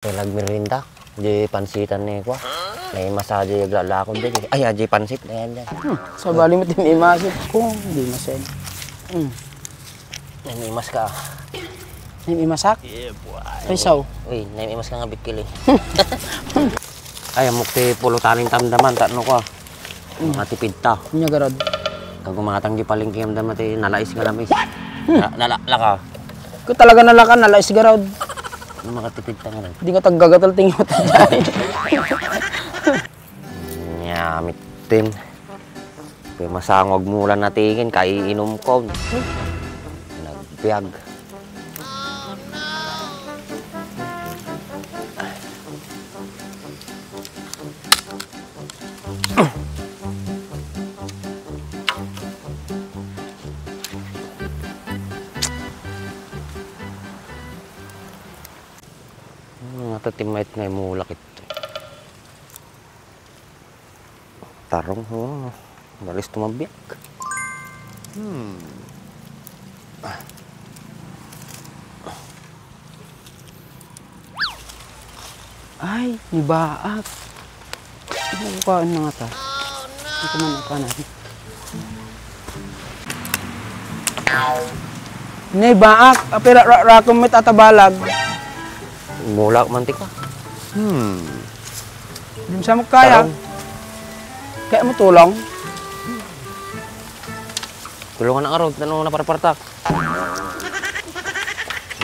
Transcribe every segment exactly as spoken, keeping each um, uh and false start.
Kaya nagmerienda, di pansitan ni kwa. May masada yung aglalakod din eh. Ay, ah, di pansit na yan dyan. Hmm, sabali mo, timimasok ko, di masen. Hmm. Namimas ka. Namimasak? Ay, saw. Uy, namimas ka nga bikil eh. Ay, amok ti pulutan ng tamdaman, tatno ko ah. Hmm. Makatipid ta. Nya garod. Kagumatang di palengke, amdam ti nalais nga lamis. Hmm. Na, nala, laka. Ko talaga nalaka, nalais garod. Makatipid ta nga lang. Di nga taggagatal tingyot. Nya, mitin. Kaya masangog mula na tingin, kaiinom ko. Nagbiag. Ano nga ito, teammate nga imulak ito? Tarong, oh. Balis tumabiak. Hmm. Ay, nibaak. Ano ko kaon na nga ta? Ito man ang kanan. Nibaak, apira ra-, rakom met atabalag. Mulak man ti ka. Hmm. Dimsa mo kaya. Tarong. Kaya mo tulong? Tulungan ang araw, ano na parpartak.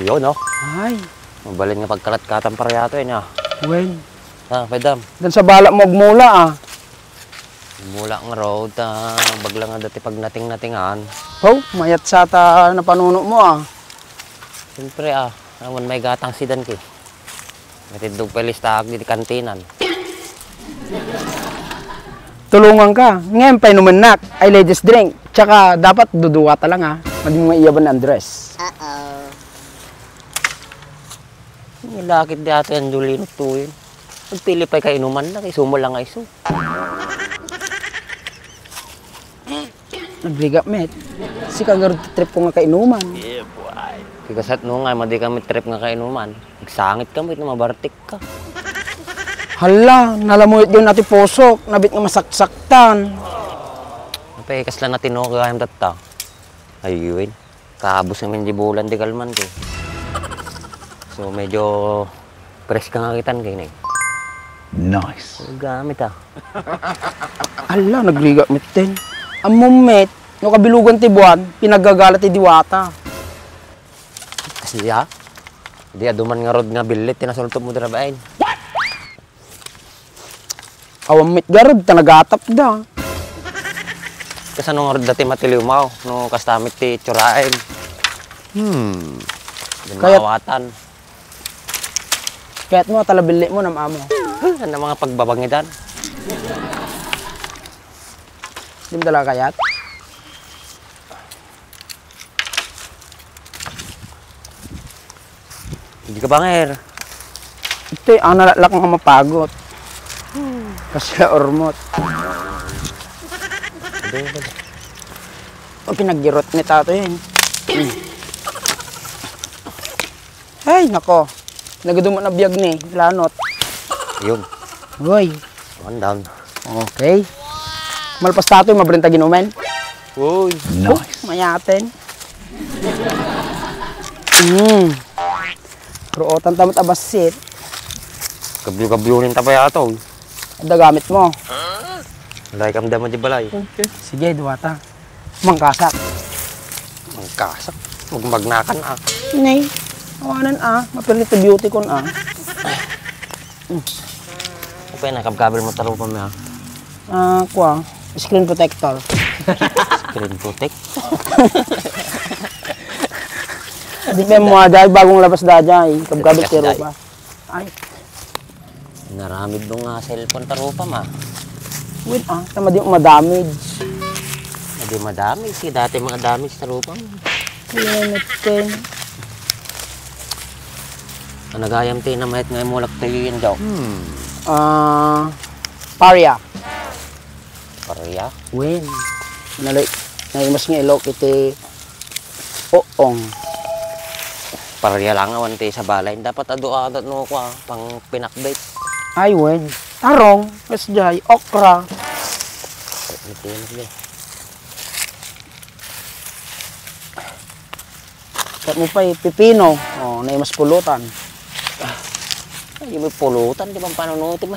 Yun, no? Ay. Mabalin nga pagkalatkatan para yato, eh, no? Wen. Ah, pwedam. Dan sa bala mo agmula, ah. Mula nga raw, ta, bagla nga dati pagnating-natingan. Oh, mayat sa ta napanuno mo, ah. Siyempre, ah, awan may gatang sidan ki. Matiddog pa listaak di kantinan. Tulungan ka. Ngayon, painumennak. Ay, ladies drink. Tsaka, dapat duduwa ta lang, ah. Madi mo maiyaban, Andres. Uh-oh. Nilakit di ate ang Jolino tuwin. Nagpili pa'y kainuman lang, isu mo lang nga isu. Nagrigat met. Sika garud trip ko nga kainuman. Kikasat no nga, madi kami trip nga kainuman. Nagsangit kami, no mabartik ka. Hala, nalamuyot yun ati pusok, nabit nga masaksaktan. Apay, kasla na tinuka kayam tatta. Ayun. Kabus ngamin di bulan di kalman ko. So, medyo preska nga kitan kini. Nice. Gamit, ah. Ala, nagrigat met ten. Ammom met, no kabilugan ti buwan, pinaggagala ti diwata. Kasi, ah, di aduman nga rod nga billit, tinasultop mo dira baen. Awan met garud, ta nagatapda. Kasano nga dati matiliwmaw, no kasta met ti itsuraen? Hmm. Kayat-, Ginmawatan. Kayat mo, talabilli mo, nam-amo. Huh, ano mga pagbabangidan? Di mo talaga kayat? Hindi ka banger. Ito, ang nalalak nga mapagot. Kasi ormot. Ang pinaggirot ni tato yan. Ay, nako. Nagaduman na biyag ni, lanot. Yun. Uy. One down. Okay. Malpas tato, mabrenta ginumen. Uy. Nice. Oh, mayaten. Mm. Ruotan tamot a bassit. Kabyo-kabyo rin tapay ato. Ada gamit mo. Wala kam dama di balay. Okay. Sige, duwata. Mangkasak. Mangkasak? Magmagnakan, ah. Nay, awanan, ah. Mapirlit ti beauty kon, ah. Apay na, kabkabil mo tarupa mi, ah. Ah, kwa, screen protector. Screen protect? Di ba mo, ah, dahil bagong labas da dyan, eh. Kabkabil Protect, tarupa. Ay. Naramid mo nga cellphone tarupa ma. Wait, ah, tama di madamage. Hindi madamage, si dati mga damage tarupa mo. Kaya natin. Ang nagayam ti namayat nga imulak tayo yun daw. Hmm. Ah, paria. Paria? Wen. Nalay, naimas nga ilok iti oong. Pareha lang awan ti sa balay. Dapat adu, ah, no, kua, pang pinakbet. Ay, wen. Tarong, kasjay, okra. Ito yun, ito yun. Ket mo pay pipino. Oh, naimas pulutan. Ay, may pulutan, di ba, panunuti mo?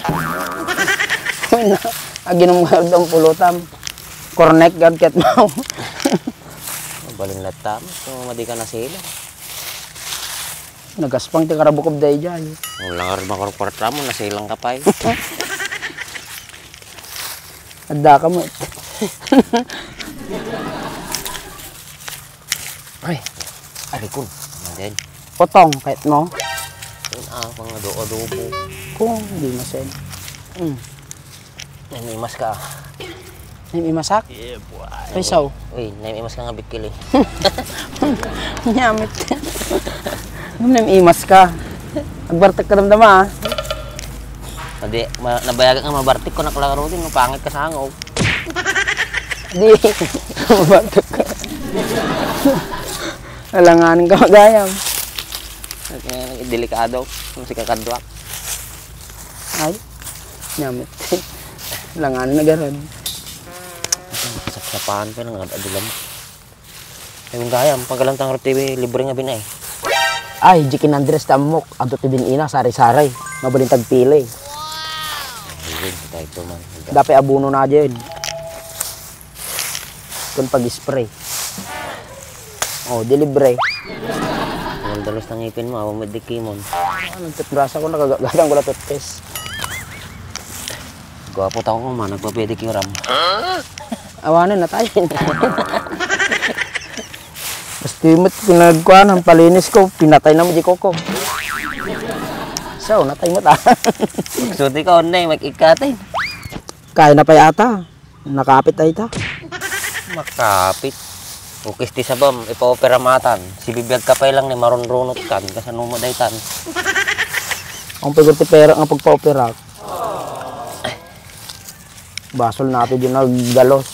Aginum nga daw pulutan. Cornet gad ket mo. Balin latta, so, madi ka nasilang. Nagaspang ti karabukob daydiay. Wala nga rin makurkwarta mo, nasilang ka pay. Adda ka mo. Ay, alikon. Ano din? Potong, kahit mo. Yun, ah, pang ado-, adobo. Kung di masen. Mm. Naimas ka. Naimasak? Yeah, boy. Ay, saw. Uy, naimas ka nga bikil eh. Nyamit. Naimas ka. Agbartek ka damdama, ah. Adi, ma-, nabayagan nga mabartik ko, naklaro din, mapangit ka sa hango. Di, mabartek ka. Alanganin ka magayam. Delikado, kung si kakadwak. Ay, nyamit. Langan na garan. Sapsapan pa nga adulam. Ay, mong gayam, pagkalantang roti, libre nga binay. Ay, Jikin Andres, tammok. Adu ti bin-ina, sari-sari. Mabalin tagpili. Ayun, tayo ito man. Dapat abuno na dyan. Kun pag-spray. Oh, di libre. Ang dalos ng ngipin mo, awa mo di kimon. Ah, nagtutbrasa ko, nagagadang ko na toothpaste. Gwapo tao ko man, nagpa-pedicure am. Awanan na tayo. Basta yung pinagkuhan, ang palinis ko, pinatay na mo di koko. So, natay mo ta. Magsuti ka, onday, mag-ikatay. Kaya na pa yata. Nakapit ay ta. Makapit. Ukis ti sabam, ipaopera matan. Sibibiag ka pay lang ni marunrunot kan, kasano mo daytan? Ang pagod ti pera nga pagpaopera. Basol na ito din nagdalos.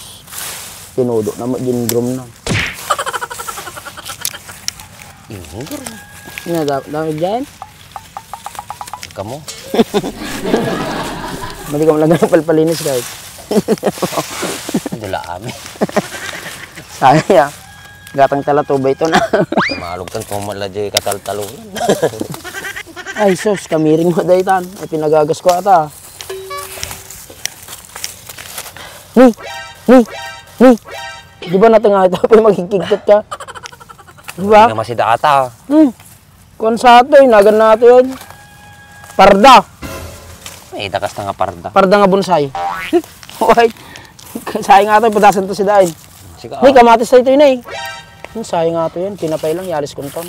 Tinudo na mo din drum na. Inggor. Nga, da-, dami dyan? Kamo? Mali ka mo lang palpalinis, guys. Dula kami. Sayang, ya. Gatang tala tubay ito na. Malog kan kung mala di kataltalunan. Ay, sus, kamiring mo daytan. Ay, pinagagas ko ata. Ni, ni, ni. Di ba natin nga ito, magkikigtot ka? Di ba? Nga masida ata. Hmm. Kuwan sa ato, inagan nato yan. Parda. Ay, dakas na nga parda. Parda nga bonsai. Why? Sayang nga ito, padasan to si Dain. Sige, Ni, ah. Kamatis tayo ito yun eh. Hmm, sayang nga ito yan, pinapay lang, yalis kunton.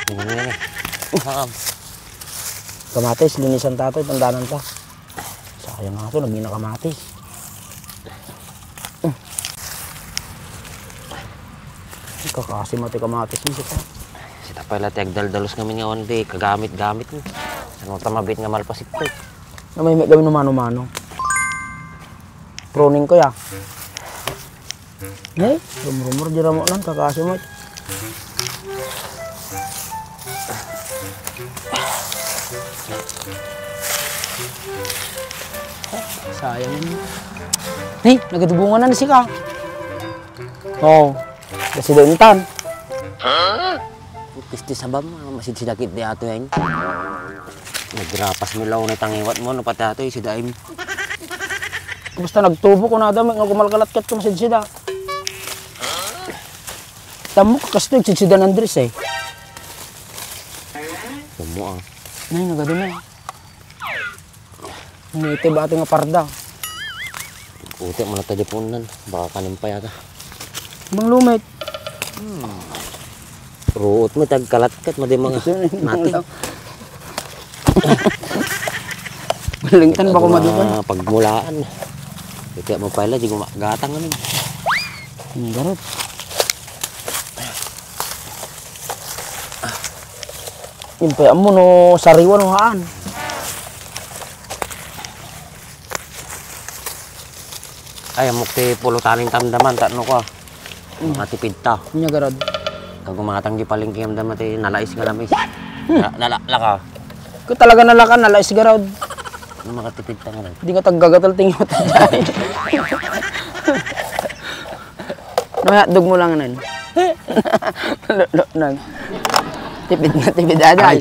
Hindi mo yan eh. Saan? Kamatis, linisan tato, tandanan ta. Sayang nga ito, naging nakamatis. Kakasi mati kamatis mo, sita. Sita pala ti agdaldalos ngamin nga awan ti kagamit-gamit mo. Saan mo ta mabit nga malpasik ko? Na may, may gawin no mano-mano. Pruning ko, ya. Eh, rumrumur di ramo lang, kakasi mo. Sayang. Ni, nagadubungan na ni sika. Oh, kasi doon tan. Pisti sabam, masidsidakit di ato yan. Nagrapas mo law na tangiwat mo, no, pati ato, isidaim. Basta nagtubo ko na dami, nga kumalkalatkat ko, masidsida. Tamo ka kastoy, sidsida ni Andres eh. Tamo ah. Nay, nagado na. Native ato nga parda. Puti mo na talipunan. Baka kanin pa yata. Bang lumit. Hmm. Ruot mo, tagkalatkat, madi mga Ito na yung nati. Malingtan ba ko madukan? Pagmulaan. Ito mo pala, di ko magatang ano. Ang garot. Yung pa mo no, sariwa no haan. Ay, amok ti pulutan ning tamdaman, ta no ko. Mm. Matipid ta. Nya garad. Kagumatang di palengke, amda met ti nalais nga lamis. Na, nala, laka. Ko talaga nalaka, nalais garud. Ano makatipid ta nga? Di nga taggagatal tingyot. No, hotdog mo lang nan. Lo, lo, nang. Tipid na, tipid ada. Ay.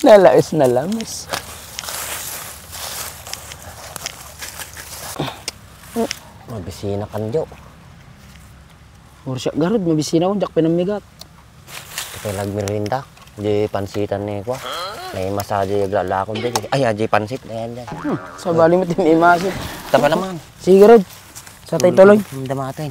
Nalais na lamis. Mabisina kanjo. Ursa garud, mabisina ko, jak pinamigat. Ito nagmerienda. Di pansitan ni kwa. May masa di aglalakon di. Ay, ah, di pansit. Ayan, dyan. Hmm, sa bali mo, timimasit. Tapa naman. Sige, Rod. Sa tayo tuloy. Ang damatin.